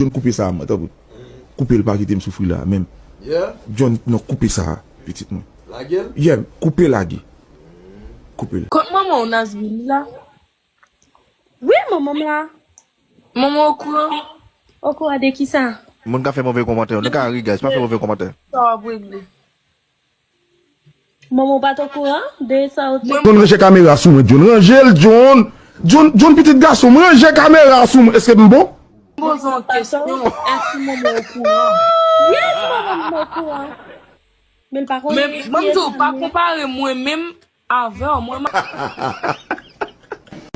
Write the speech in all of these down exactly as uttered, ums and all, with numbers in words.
John, koupe sa, mwen, tanpri. Koupe l, pa kite m soufri la menm. John, non, koupe sa, pitit mwen. Yeah, koupe, lage. Koupe l. Kot manman w, Nazmi, li la? Wi, manman m la. Manman okouran? Okouran de kisa? Moun ka fè move kòmantè, nou ka ri, guys, pa fè move kòmantè. Sa w ap regle. Manman w pa t okouran de sa w te... John, ranje kamera sou mwen, John. Ranje l, John. John, John, pitit gason m, ranje kamera sou mwen. Èske m bon? Poze yon kesyon, èske manman w okouran? Yes, manman m okouran. Men l pa konnen. Men, ban m di w, pa konpare mwen menm avè w, mwen ma...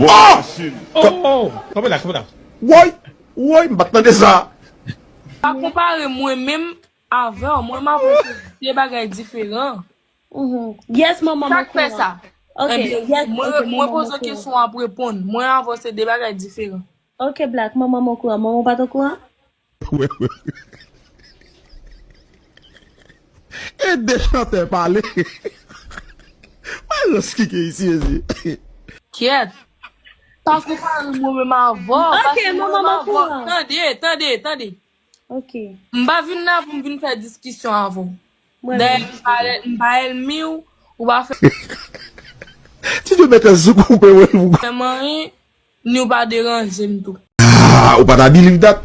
Oh! Oh, oh, oh. Kanpe la, kanpe la. Woy, woy, m pa t tande sa. Pa konpare mwen menm avè w, mwen m avanse de bagay diferan. Mhm. Yes, manman m okouran. Sa k fè sa? Ok, yes, mwen, ok, mwen poze yon kesyon, w ap reponn. Mwen avanse de bagay diferan. Ok, Black, manman m okouran. Manman w pa t okouran? Wi, wi. E de chantè pale. Mwen rans ki gen isi, isi. Kyèt. Pa konpare mwen menm avè w, paske mwen menm avè w. Ok, manman m okouran. Tande, tande, tande. Ok. M pa vin la pou m vin fè diskisyon avè w. Dayè, m pa, m pa ènmi w, ou pa fè... Ti Djo mete zouk ou pe wè l pou... Fè m anyen, ni w pa deranje m tou. Ah, ou pa ta believe that?